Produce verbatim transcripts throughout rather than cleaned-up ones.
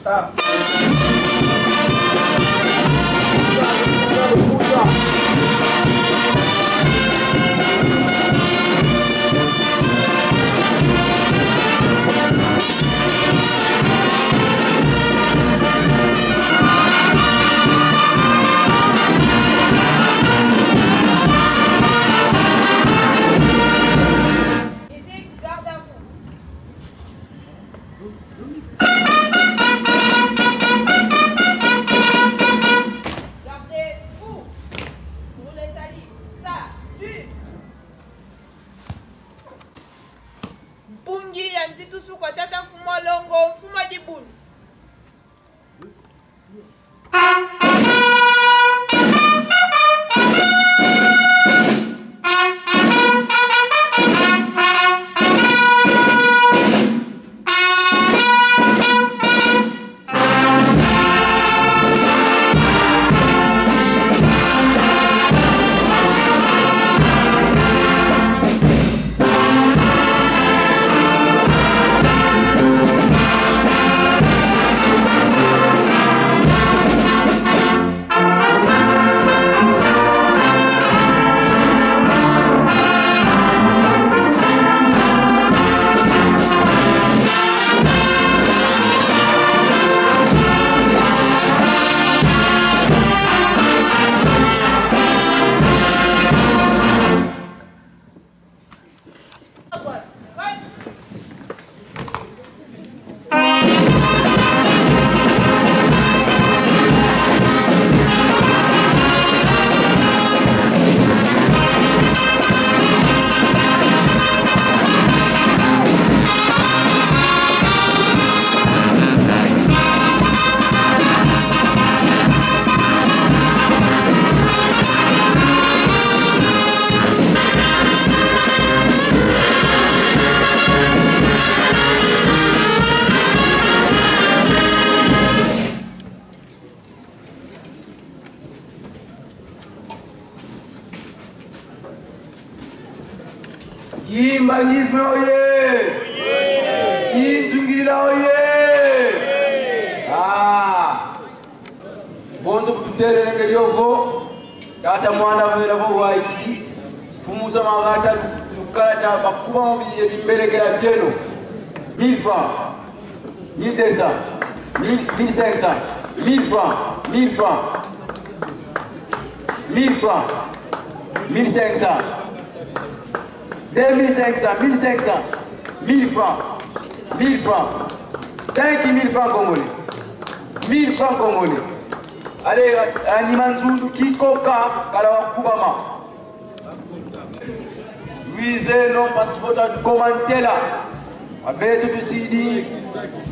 Ça. Musique, garde à vous. Gardez-vous. Pour les alliés. Ça, tu. Mpungi ya nzitusu kwa tata mfumu a Longo, mfumu a dibundu. Kimbanguisme oye! Kinzungila oye! Ah! Bonso bu tutelenge yovo, tata Muanda Mpemba vo wayikidi, mfumu za mavata, lukala tia bakuba mu bi-, bimbelekela bieno. Mille francs, mille deux cents, mille, mille cinq cents, mille francs, mille francs, mille francs, mille cinq cents, deux mille cinq cents, mille cinq cents, mille francs, mille francs, cinq mille francs congolais, mille francs congolais. Allez, a-, a nima nzundu kikoka, kala wakubama. Lwizeno mpasi vo twakoma ntela. A beto tusidi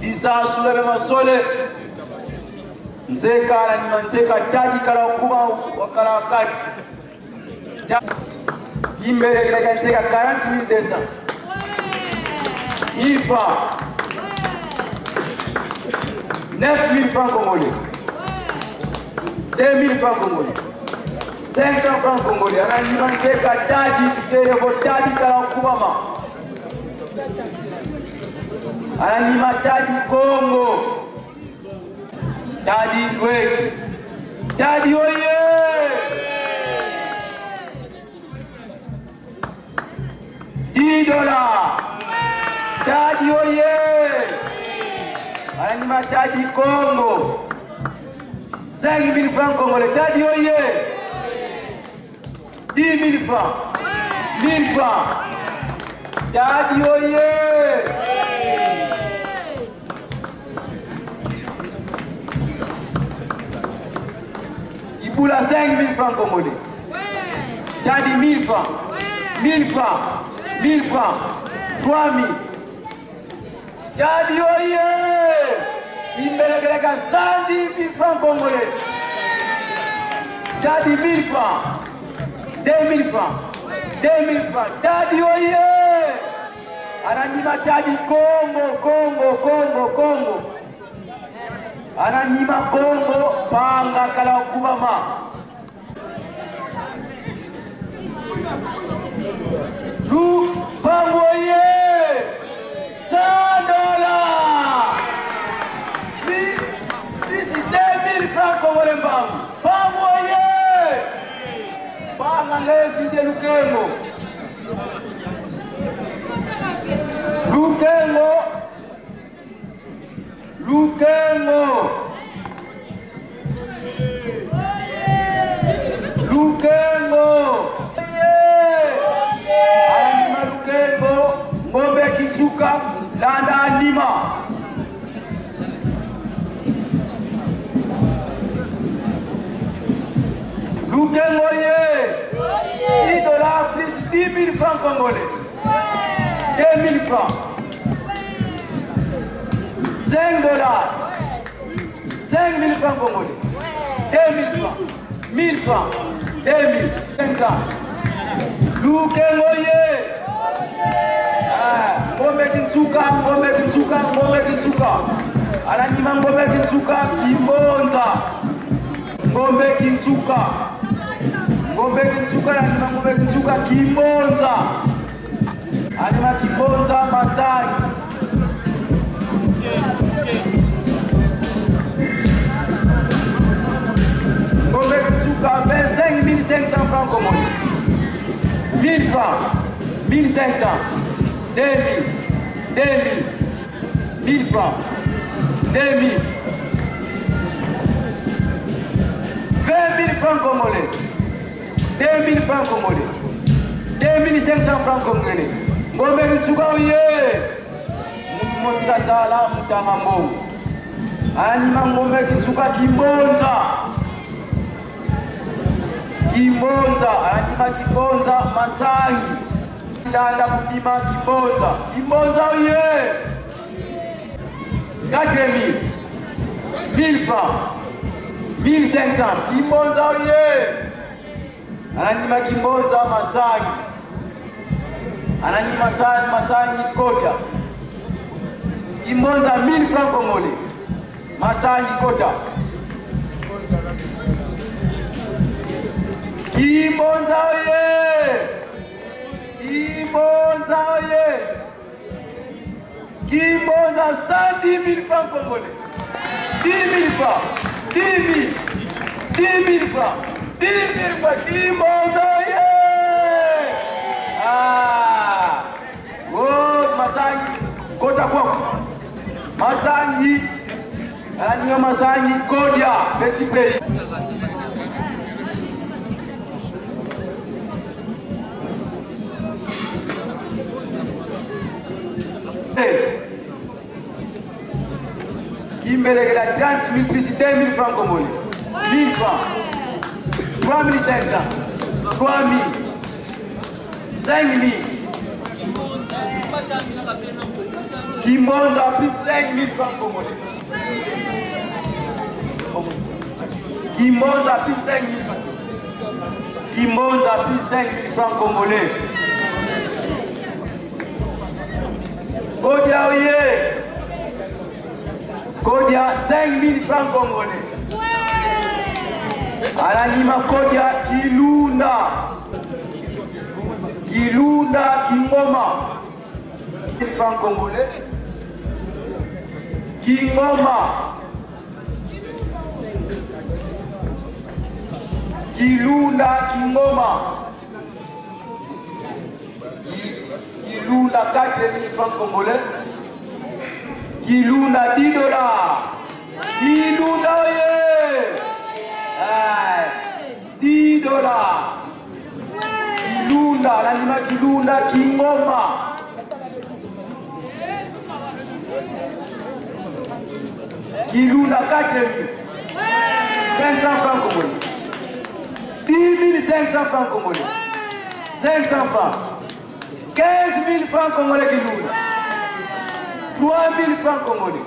disasula bia masole. Nseka, a nima nseka, tadi kala wakubama, wakala kati. Kimbelekela kia nseka, quarante mille deux cents. Mille francs. Neuf mille francs congolais. Deux mille francs congolais. Cinq cents francs congolais. A nima nseka, tadi, tutele vo tadi kala wakubama. A nima tadi Kongo. Tadi kweki. Tadi oye! Dix dollars. Tadi oye! A nima tadi Kongo. Cinq mille francs congolais. Tadi oye! Dix mille francs. Mille francs. Tadi oye! Ibula cinq mille francs congolais. Tadi mille francs. Mille francs. Mille francs. Trois mille. Tadi oye! Kimbelekela kia cent dix mille francs congolais. Tadi mille francs. Deux mille francs. Deux mille francs. Tadi oye! A nima tadi Kongo, Kongo, Kongo, Kongo. A nima Kongo, mpanga kala wakubama. Lupangu oye! Cent dollars! Wale Mpangu. Mpangu oye! Mpanga ngezi de Lukengo. Lukengo. Lukengo. Lukengo. Oye! Anima Lukengo, Ngombe Kinsuka, landa anima. Lukengo oye! Dix dollars plus dix mille francs congolais. Deux mille francs. Cinq dollars. Cinq mille francs congolais. Deux mille francs. Mille francs. Deux mille. Cinq cents. Lukengo oye! Ah, Ngombe Kinsuka, Ngombe Kinsuka, Ngombe Kinsuka. Anima Ngombe Kinsuka, Kimbonza. Ngombe Kinsuka. Ngombe Kinsuka, anima Ngombe Kinsuka, Kimbonza. Anima Kimbonza, Masangi. Ngombe Kinsuka, vingt-cinq mille cinq cents francs congolais. Mille francs, mille cinq cents, deux mille, deux mille, mille francs, deux mille, vingt mille francs congolais. Deux mille francs congolais. Deux mille cinq cents francs congolais. Ngombe Kinsuka oye! Muntu mosi kasala, mu tanga mbongo. Anima Ngombe Kinsuka, Kimbonza. Kimbonza, anima Kimbonza, Masangi. Landa ku nima, Kimbonza. Kimbonza oye! Quatre mille. Mille francs. Mille cinq cents. Kimbonza oye! Anima Kimbonza, Masangi. Anima Sa-, Masangi, Kodia. Kimbonza, mille francs congolais. Masangi, Kodia. Kimbonza oye! Kimbonza oye! Kimbonza, cent dix mille francs congolais. Dix mille francs. Dix mille. Dix mille francs. Dix mille francs. Kimbonza oye! Ah! Oh, Masangi, kota kwaku. Masangi. Anima Masangi, Kodia, petit pays. Eh. Kimbelekela, trente mille plus deux mille francs congolais. Mille francs. Trois mille cinq cents. Trois mille. Cinq mille. Kimbonza plus cinq mille francs congolais. Kimbonza plus cinq mille francs. Kimbonza plus cinq mille francs congolais. Kodia oye! Kodia, cinq mille francs congolais. Anima Kodia, Kilunda. Kilunda, Kingoma. Mille francs congolais. Kingoma. Kilunda, Kingoma. Ki-, Kilunda, quatre mille francs congolais. Kilunda, dix dollars. Kilunda oye! Eh, dix dollars. Kilunda, anima Kilunda, Kingoma. Kilunda, quatre mille cinq cents francs congolais. Dix mille cinq cents francs congolais. Cinq cents francs. Quinze mille francs congolais, Kilunda. Trois mille francs congolais.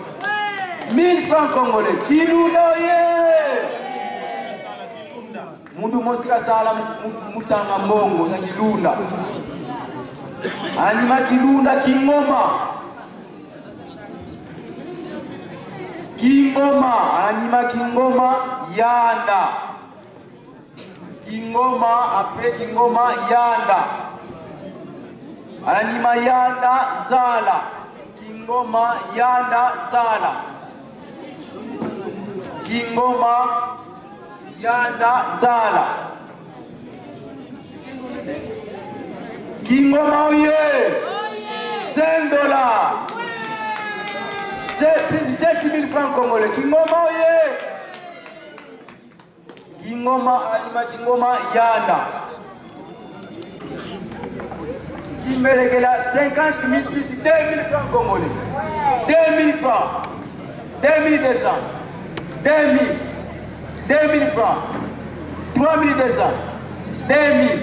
Mille francs congolais. Kilunda oye! Muntu mosi kasala mu-, mu-, mu tanga mbongo za Kilunda. Anima Kilunda, Kingoma. Kingoma, anima Kingoma, Yanda. Kingoma, après Kingoma, Yanda. Anima Yanda, Nzala. Kingoma, Yanda, Nzala. Kingoma, Yanda Nzala. Kingoma oye! Cinq dollars. C'est plus de sept mille francs congolais. Kingoma oye! Kingoma, Alima Kingoma, Yanda. Kimbelekela, cinquante mille plus deux mille francs congolais. Deux mille francs. Deux mille deux cents. Deux mille. Deux mille francs. Trois mille deux cents. Deux mille.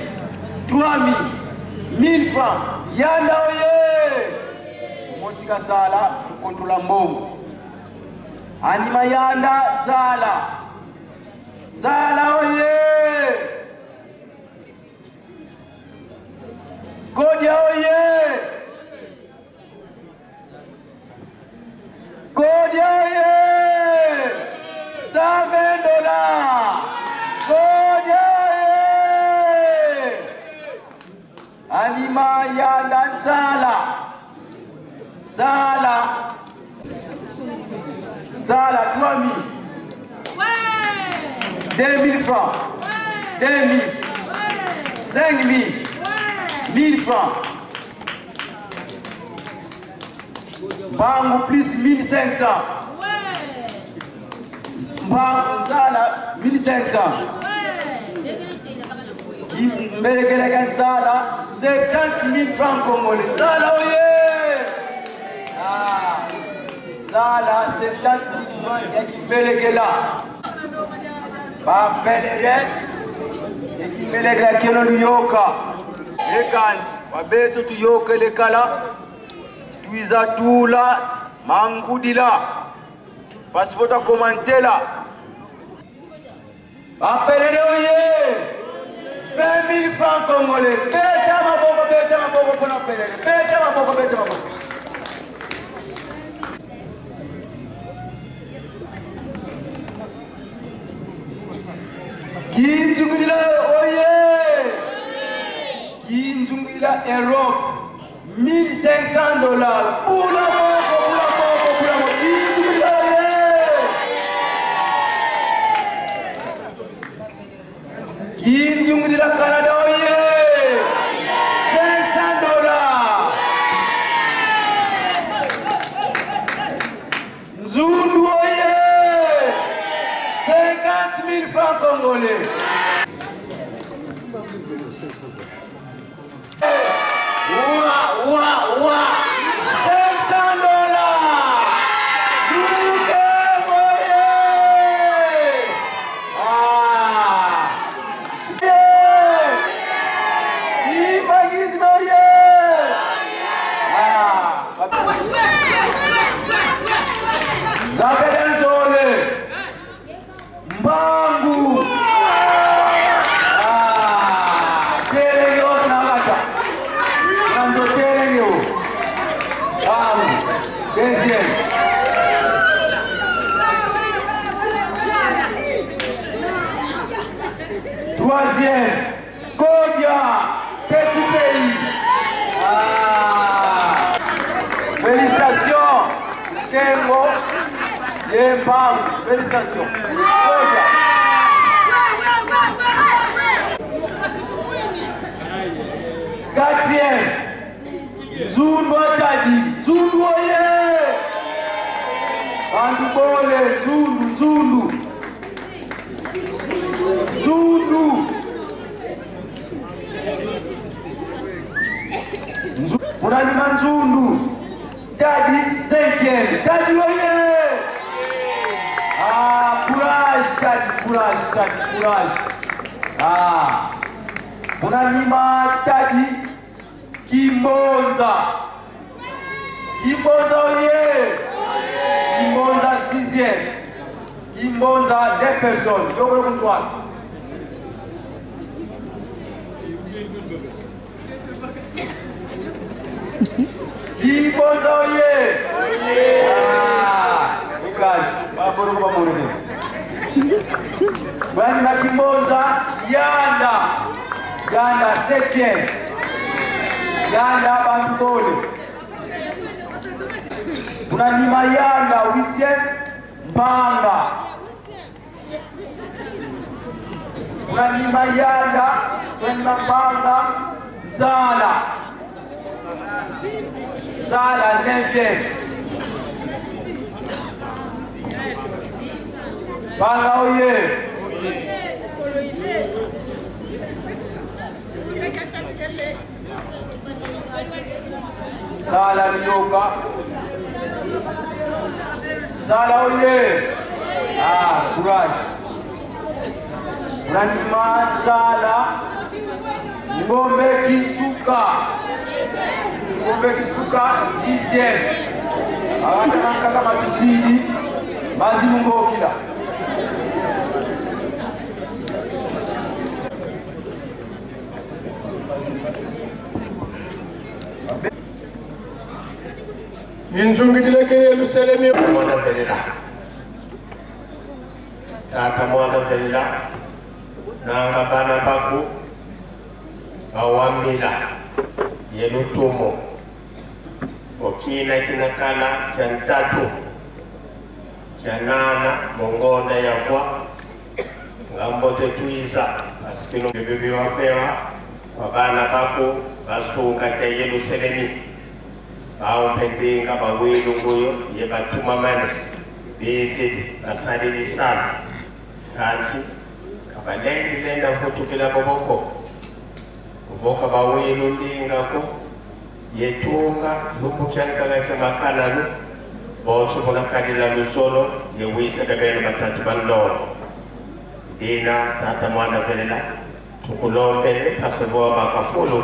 Trois mille. Mille francs. Yanda oye! Mosi kasala, contrôle mbongo. Alima Yanda, Nzala. Nzala oye! Kodia oye! Kodia oye! Cent vingt dollars! Kodia oye! Alima Yanda, Nzala. Nzala. Nzala, trois mille. Deux mille francs. Deux mille. Cinq mille. Mille francs. Mpangu plus mille cinq cents. Mpangu, Nzala, mille cinq cents. Kimbelekela kia Nzala, septante mille francs congolais. Nzala oye! Ah, Nzala, septante mille francs ya kimbelekela. Ba pèlerins, e kimbelekela kieno luyoka. E kansi, ba beto tuyokele kala, twiza tula mangudila. Mpasi vo twa commenter la. Ba pèlerins oye! Vingt mille francs congolais. Beta maboko, beta maboko mpo na pèlerins. Beta maboko, beta maboko. Kinzungidila oye! Kinzungidila Europe. Mille cinq cents dollars. Bula moko, bula moko, bula moko. Kinzungidila oye! Kinzungidila Canada oye! Cinq cents dollars. Nzundu oye! Cinquante mille francs congolais. Wa, wa, wa. Cinq cents dollars. Lukembo ye. Ah. Ye. Kimbanguisme ye. Ah. Ngaka Danzole. Mbangu. Ah, telenge o na mata. Kanzo telenge o. Mbangu. Deuxième. Troisième. Kodia, petit pays. Ah. Félicitations, Kengo, Yemba, félicitations. Kodia. Quatrième, Nzundu a Tadi, Nzundu oye! Bantu bole, Nzundu, Nzundu. Nzundu. Nzu-, kuna nima Nzundu. Tadi cinquième. Tadi oye! Ah, courage, Tadi, courage, Tadi, courage. Ah, kuna nima Tadi. Kimbonza. Kimbonza oye! Kimbonza sixième. Kimbonza deux personnes. Yokolo ku ntwala. Kimbonza oye! Ah, ukati. Baboro kwa murebe. Bwani ma Kimbonza, Yanda. Yanda septième. Yanda bantu bole. Kuna nima Yanda huitième, Mbanga. Kuna nima yanda, kuna nima Mpanga Nzala. Nzala, neuvième. Mpanga oye! Nzala, luyoka. Nzala oye! Ah, courage. Kuna nima Nzala, Ngombe Kinsuka. Ngombe Kinsuka, dixième. Awata na nkaka matusidi, mazi mungokila. Kinzungidila kia Yerusalemi. Mwana velela. Tata Mwana velela, nanga bana baku bawambila ye lutumu vo kina kina kala kia ntatu kia nana mu ngonda ya vwa, nga mbote twiza, parce que no bebe biwa pewa kwa bana baku ba zunga kia Yerusalemi. Bau mpe ndinga bawila nguyo ye batumamane, bizidi basadidi salu. Kansi ka balendi lenda vutukila bobo ko, vo ka bawila ndinga ko, ye tunga lumbu kia nkaka kia makananu, bonso buna kadila luzolo ye wisa bia beno batatu ba nlongo. Dina, tata Mwana velela, tukulombele, parce que vo baka fulu,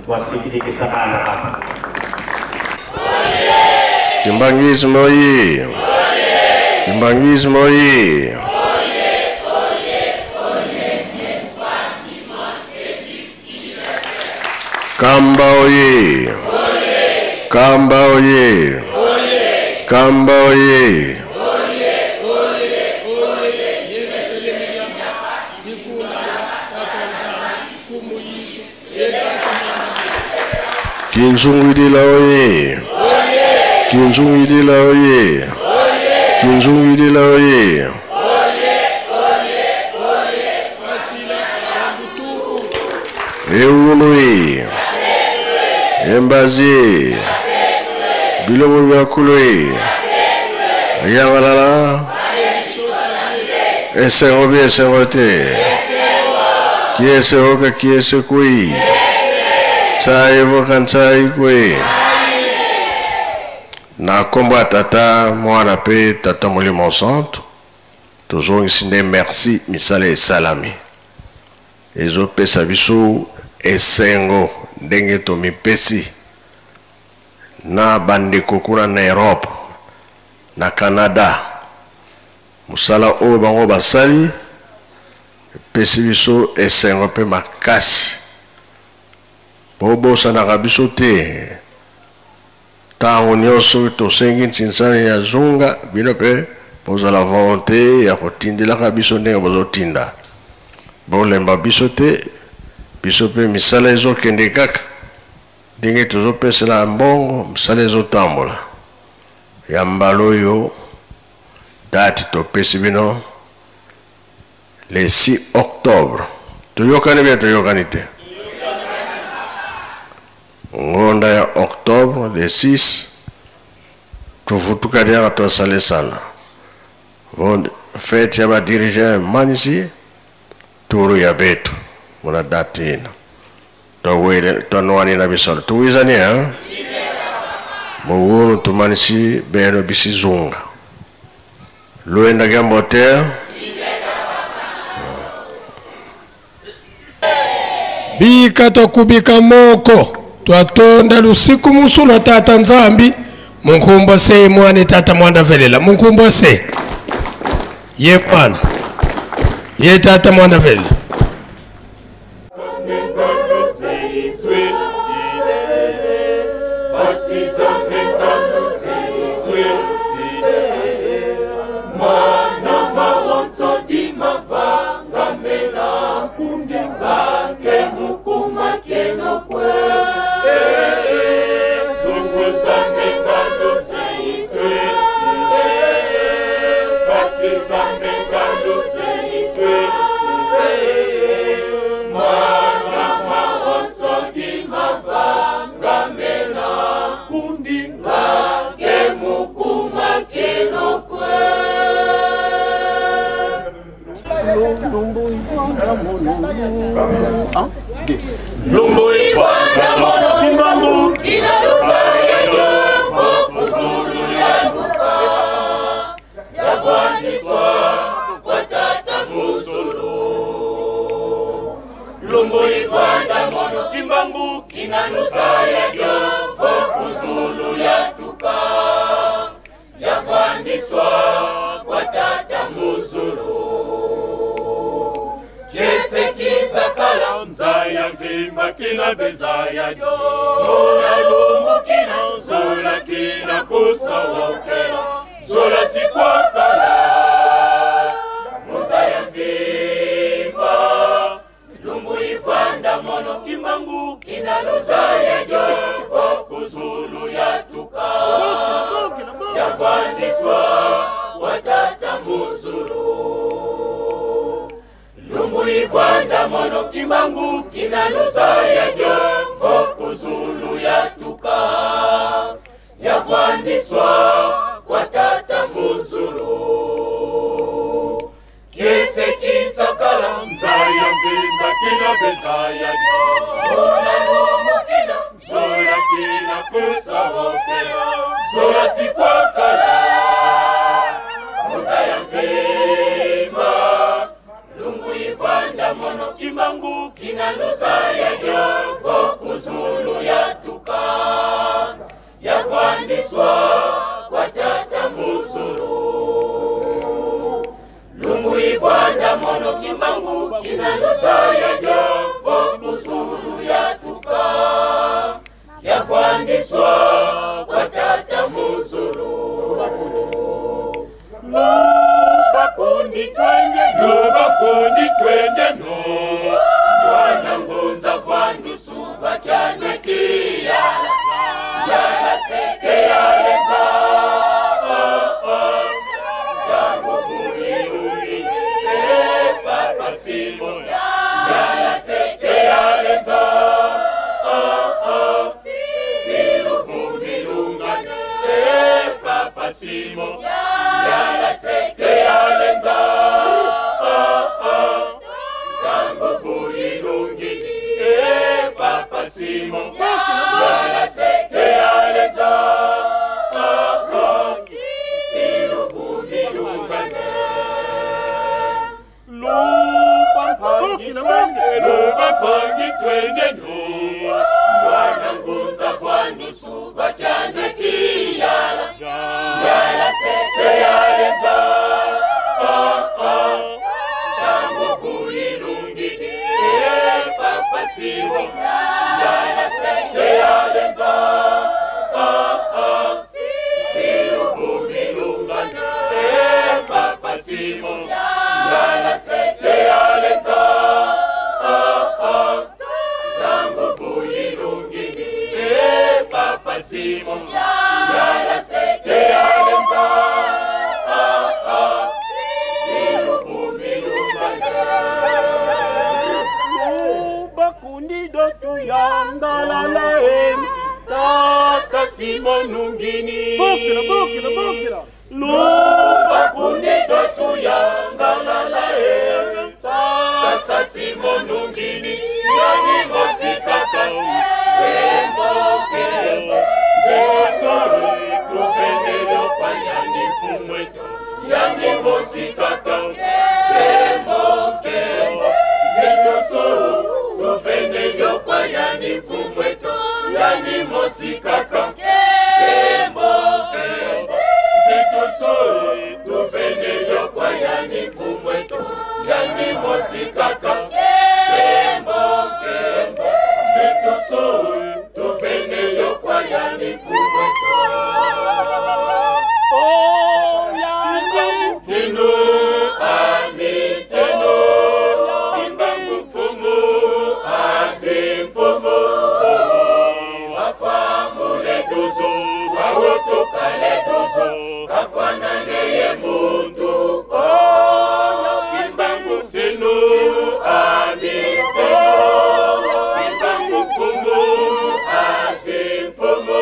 wasikidikisa bana baba. Kimbanguisme oye! Kimbanguisme oye! Kamba oye! Kamba oye! Kamba oye! Kinzungidila oye! Kinzungidila oye! Kinzungidila oye! E wunu e! E mbazi e! Bilumbu biakulu e! Yangalala! Esengo bia esengo te. Kiese vo ka kiese kwe. Nsayi vo ka nsayi kwe. Na nkombo ya Tata, Mwana mpe Tata Molimo Santu, tozongisi nde merci, misala esalami. Ezopesa biso esengo ndenge tomipesi na bandeko kuna na Europe, na Canada. Mosala oyo bango basali epesi biso esengo mpe makasi. Bobosanaka biso te. Ntango nyonso tosengi nsinsani ya zunga, bino mpe bozala volonté ya kotindilaka biso ndenge bozotinda. Bolemba biso te, biso mpe misala ezokende kaka. Ndenge tozopesela mbongo, mosala ezotambola. Ya mbala oyo, date topesi bino, le six octobre. Toyokani bien, toyokani te? Ngonda ya octobre, le six, tovutuka diaka, tosalesana. Vo fête ya ba dirigeants emanisi, turu ya beto, muna date yina. Towele, tonwani na bisalu. Tuwizani, hein? Mu wunu tumanisi beno bisi zunga. Lwenda kia mbote. Bika twakubika moko, twatonda lusikumusu lwa Tata Nzambi, mu nkumbu a Se, Mwana, Tata Mwana Velela. Mu nkumbu a Se. Ye Mwana. Ye Tata Mwana Velela. Lumbu ivwanda mono Kimbangu, kina luzaya dio vo ku zulu yatuka. Yavwandiswa kwa Tata mu zulu. Lumbu ivwanda mono Kimbangu, kina luzaya dio vo ku zulu yatuka. Yavwandiswa kwa Tata mu zulu. Kiese kisakala, nza ya mvimba kina bezaya dio. Muna lumbu kina, zola kina kusa wokela. Zola si kwakala mu nza ya mvimba. Lumbu ivwanda mono Kimbangu, kina luzaya dio vo ku zulu yatuka. Yavwandiswa kwa Tata mu zulu. Lumbu ivwanda mono Kimbangu, kina luzaya dio vo ku zulu yatuka. Yavwandiswa kwa Tata mu zulu. Kiese kisakala, nza ya mvimba kina bezaya dio. Muna lumbu kina, zola kina kusa wokela. Zola si kwakala mu nza ya mvimba. Lumbu ivwanda mono Kimbangu, kina luzaya dio vo ku zulu yatuka. Yavwandiswa kwa Tata mu zulu. Lumbu ivwanda mono Kimbangu, kina luzaya dio vo ku zulu yatuka. Yavwandiswa kwa Tata mu zulu. Lubakundi twende, lubakundi twende no. Mwana ngunza vwandusu va kiana kiyala. Yala seke yala nza. Oh, oh. Ntangu buyilungini, eh, Papa Simon. Yala seke yala nza. Oh, oh. Si lubumbi lungana, eh, Papa Simon. Yala seke yala nza. Oh, oh. Ntangu buyilungini, eh, Papa Simon. Yala seke yala nza. Oh, oh. Si lubumbi lungana. Luba mpangi twende, luba mpangi twende no. Mwana ngunza vwandusu va kiana kiyala. Yala seke yala nza. Oh, oh. Ntangu buyilungini, eh, Papa Simon. Yala seke yala nza. Oh, oh. Si lubumbi lungana, eh, Papa Simon. Yala seke yala nza. Oh, oh. Ntangu buyilungini, eh, Papa Simon. Yala seke yala nza. Oh, oh. Si lubumbi lungana. Lubakundi dwa tuyangalala, eh. Tata Simon Nungini. Bokila, bokila, bokila. Lubakundi dwa tuyangalala, eh. Tata Simon Nungini, yandi mosi kaka. Nkembo, nkembo. Nzito solo, tuvene yo kwa yandi mfumu eto. Yandi mosi kaka. Nkembo, nkembo. Nzito so, tuvene yo kwa yandi mfumu eto. Yandi mosi kaka. Nkembo, nkembo. Nzito so, tuvene yo kwa yandi mfumu eto. Yandi mosi kaka. Nkembo, nkembo. Nzito so, tuvene yo kwa yandi mfumu eto. Oh, yandi. Ntinu, ami ntinu. Kimbangu mfumu, azi mfumu. Wafwa mu le douze, wawutuka le douze. Kafwanane ye muntu. Oh, Kimbangu ntinu, ami ntinu. Kimbangu mfumu, azi mfumu.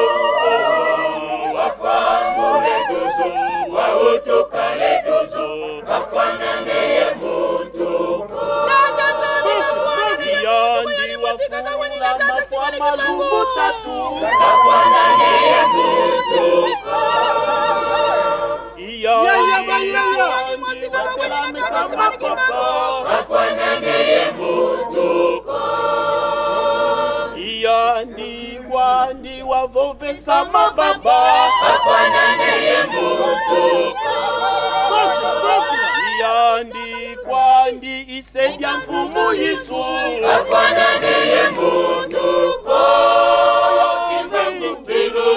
Wafwa mu le douze, wawutuka le douze. Kafwanane ye muntu. Makopo. Afwanane ye muntu ko. Yandi kwandi wavovesa mababa. Afwanane ye muntu ko. Yandi kwandi i se dia Mfumu Yesu. Afwanane ye muntu ko. Kimbangu Mfumu,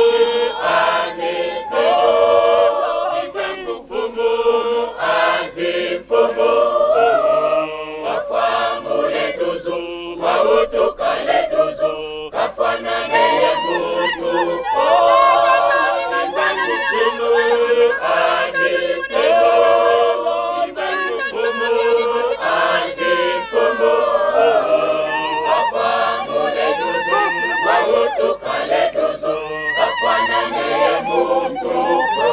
ane Mfumu. Kimbangu Mfumu, azi Mfumu. Wafwa mu le douze, wawutuka le douze. Kafwanane ye muntu ko. Kimbangu Mfumu, azi Mfumu. Kimbangu Mfumu, azi Mfumu. Wafwa mu le douze, wawutuka le douze. Kafwanane ye muntu ko.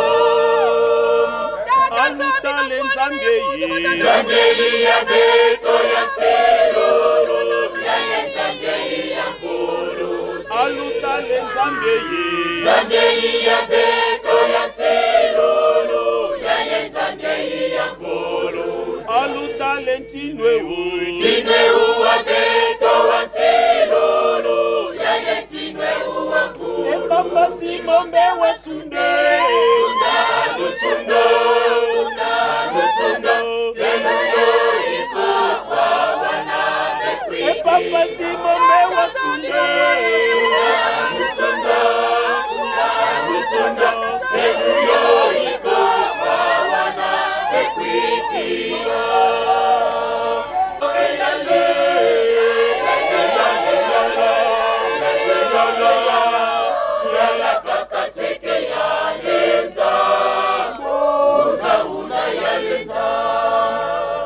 Aluta le Nzambi ye. Nzambi ya beto ya selolo, ya ye Nzambi ya mvuluzi. Aluta le Nzambi ye. Nzambi ya beto ya selolo, ya ye Nzambi ya mvuluzi. Aluta le ntinu ewu. Ntinu ewu wa beto wa selolo, ya ye ntinu ewu wa mvuluzi. E Papa Simon mbe wa Sunda. Sunda, Lusunda, Sunda, Lusunda, yenu yo iko kwa wana bekwiki. E Papa Simon mbe wa Sunda. Sunda, Lusunda, Sunda, Lusunda, yenu yo iko kwa wana bekwiki.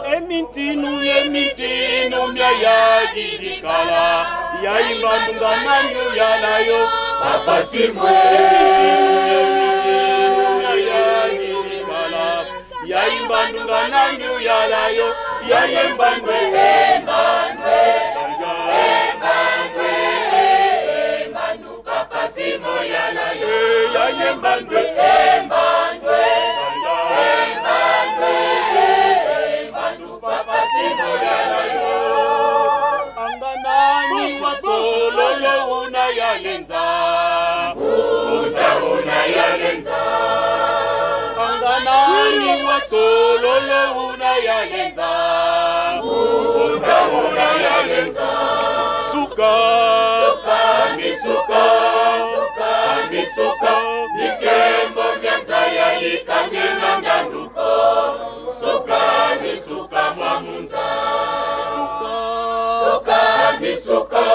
E mintinu, e mintinu mia yadidi kala, ya i mbandu ngana ngiuyala yo. Papa Simon. Ya i mbandu ngana ngiuyala yo, ya ye mbandwe, e mbandwe, e mbandwe, e mbandu Papa Simon yala yo, ya ye mbandwe, e mbandwe, e mbandwe, e mbandu Papa Simon yala yo. Anga nani wa sololo una yale nza? Mbuta una yale nza. Anga nani wa sololo una yale nza? Mbuta una yale nza. Suka. Suka misuka. Suka misuka. Mikembo mia nza ya ikangina ndandu ko. Suka misuka mwa mu nza. Suka. Suka misuka.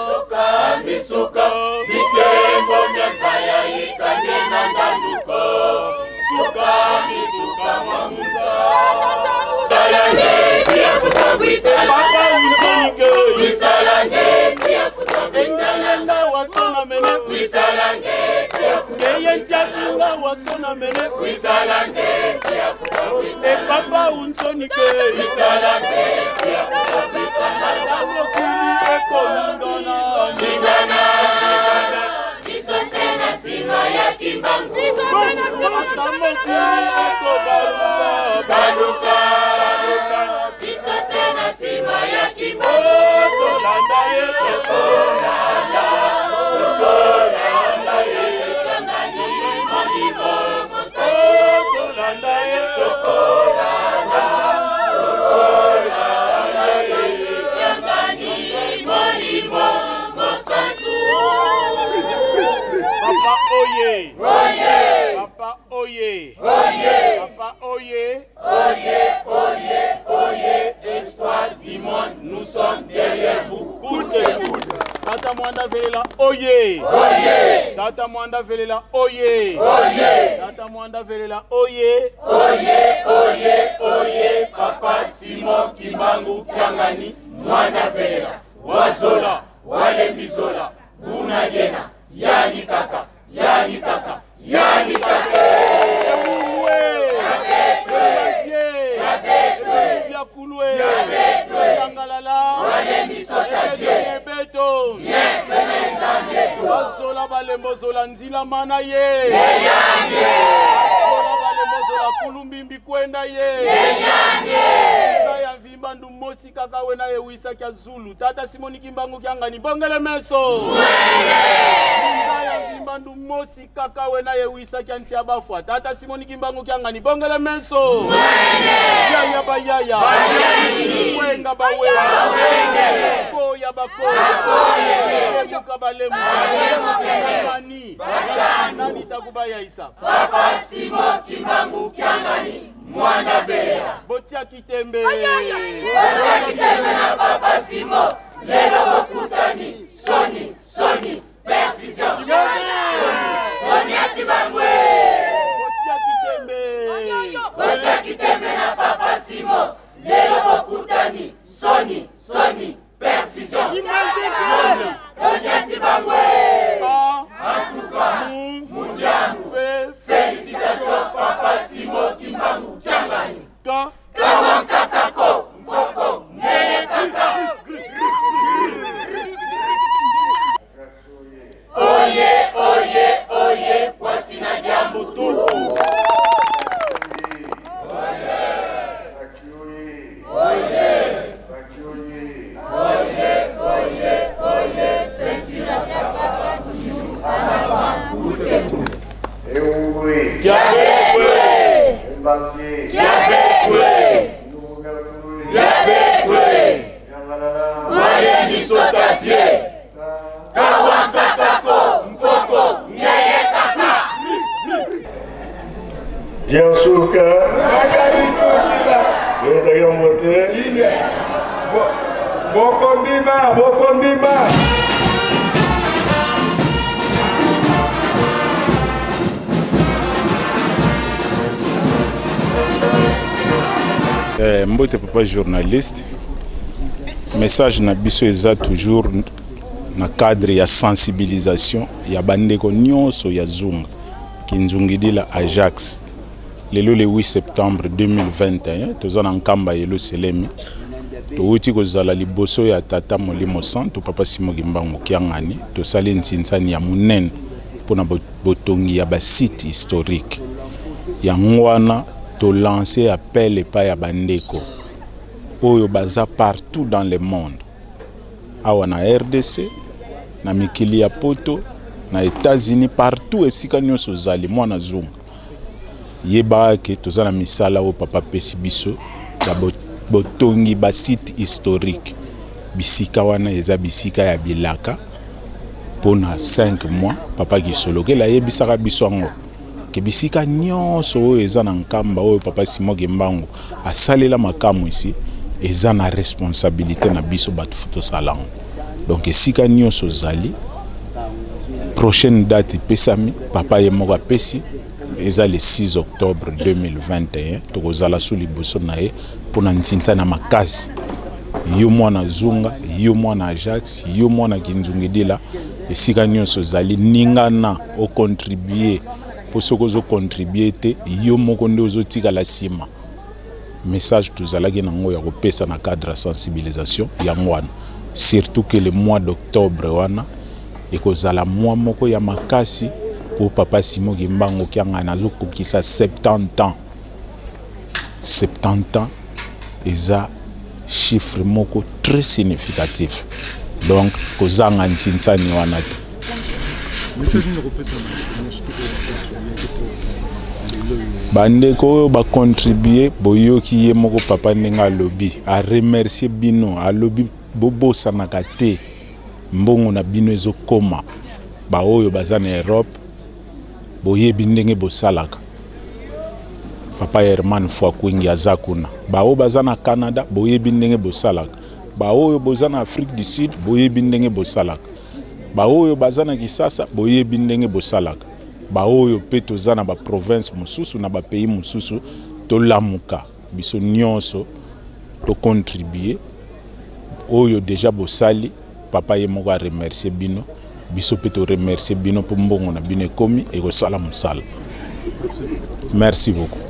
Suka misuka. Mikembo mia nza ya ikangina ndandu ko. Suka misuka mwa mu nza. Sala nge si afuta bwisala. Papa unsonike. Bwisala nge si afuta bwisala. Nga wasonamene. Bwisala nge si afuta. Ngeye nsiaki nga wasonamene. Bwisala nge si afuta bwisala. E Papa unsonike. Bwisala nge si afuta bwisala. Bamokili ekolingana. Lingana. Biso se na nsima ya Kimbangu. Biso se na nsima ya Kimbangu. Baluka, baluka. Biso se na nsima ya Kimbangu. Oh, tolanda ye. Tokolanda, tokolanda ye. Kiangani molimo mosantu. Oh, tolanda ye. Tokolanda, tokolanda ye. Kiangani molimo mosantu. Papa oye. Oye. Papa oye. Oye. Papa oye. Oye, oye, oye. Espoir du monde, nous sommes derrière vous. Coûte que coûte. Tata Muanda Velela oye. Oye. Tata Muanda Velela oye. Oye. Tata Muanda Velela oye. Oye, oye, oye. Papa Simon Kimbangu Kiangani Muanda Velela. Wazola, walembi zola, buna diena, yani kaka, yani kaka, yani kaka. Ewe, Abetwe, Abetwe, Abetwe, Yakulwe, Abetwe, Yangalala, walembi sota vie, beto, bien, kwena Nzambi eto. Bazola balembo zola nzila mana ye. Ye, ya, ye. Zola balembo zola kulumbimbi kwenda ye. kaka wena ye wisa kia zulu, Tata Simon Kimbangu Kiangani, bongele meso. Nza ya mvimba ndu mosi kaka wena ye wisa kia nsi ya bafwa, Tata Simon Kimbangu Kiangani, bongele meso. Yaya ba yaya, wenga ba wenga, ko ya ba ko, lemuka ba lemuka. Nani, nani ta kubayaisa? Papa Simon Kimbangu Kiangani, Mwanda Velela. Botia kitembe. Botia kitembe na Papa Simon. Lelo bokutani. Soni, soni, perfusion. Soni, soni ati bangwe. Botia kitembe. Botia kitembe na Papa Simon. Lelo bokutani. Soni, soni, perfusion. Kimbangu. Soni, soni ati bangwe. Ah. En tout cas, mm, mundiamu. Fe- Félicitations, Papa Simon Kimbangu Kiangani. Ka- Kawa nkaka ko, mfoko, ngeye kaka. Oye, oye, oye, kwasina diambu tuku. Oye. Oye. Oye, oye, oye, oye, sentila ya papa toujours en avant, coûte que coûte. Eungwi. Kiabekwe. Embassy. Kiabekwe. Nouveau Mercury. Kiabekwe. Yangalala. Wale misota vie. Kawa nkaka ko, mfoko, ngeye kaka. Bien sûr que. Bo-, boko ndima, boko ndima. Eh, mbote papa journaliste. Message na biso eza toujours na cadre ya sensibilisation ya bandeko nyonso ya zunga, kinzungidila Ajax. Lelo le huit septembre deux mille vingt et un, toza na Nkamba Yelusalemi. Towuti kozala liboso ya Tata Molimo Santu, Papa Simon Kimbangu Kiangani. Tosali nsinsani ya monene mpo na bo-, botongi ya ba sites historiques. Yango wana, to lancer appel epai ya bandeko oyo baza partout dans le monde, awa na R D C, na mikili ya Poto, na États-Unis, partout esika nyonso ozali, mwana zunga. Yeba que toza na misala oyo papa apesi biso ya bo-, botongi ba sites historiques. Bisika wana eza bisika ya bilaka. Mpo na cinq mois, papa Kisolokela ayebisaka biso yango, que bisika nyonso oyo eza na Nkamba, oyo papa Simon Kimbangu asalela makamwisi, eza na responsabilité na biso bato fo tosala yango. Donc esika nyonso ozali, prochaine date epesami, papa ye moko apesi, eza le six octobre deux mille vingt et un, tokozala sous liboso na ye mpo na ntinta na makasi. Yo mwana zunga, yo mwana Ajax, yo mwana kinzungidila, esika nyonso ozali, ningana o contribuer, mpo soki ozo contribuer te, yo moko nde ozotikala nsima. Message tozalaki na yango ya kopesa na cadre ya sensibilisation yango wana, surtout que le mois d'octobre wana ekozala mois moko ya makasi mpo papa Simon Kimbangu Kiangani azokokisa septante ans. Septante ans eza chiffre moko très significatif. Donc kozanga nsinsani wana te. Message nini okopesa na bandeko nyonso oyo bacontribuer te mpo lelo oyo? Bandeko oyo bacontribuer, boyoki ye moko papa ndenge alobi, aremercier bino, alobi bobosanaka te, mbongo na bino ezokoma. Baoyo baza na Europe, boyebi ndenge bosalaka. Papa Herman Fwakwingi aza kuna. Baoyo baza na Canada, boyebi ndenge bosalaka. Baoyo boza na Afrique du Sud, boyebi ndenge bosalaka. Baoyo baza na Kinshasa, boyebi ndenge bosalaka. Baoyo mpe toza na ba province mosusu, na ba pays mosusu, tolamuka. Biso nyonso to contribuer. Oyo déjà bosali, papa ye moko aremercier bino. Biso mpe to remercier bino mpo mbongo na bino ekomi, ekosala mosala. Merci beaucoup.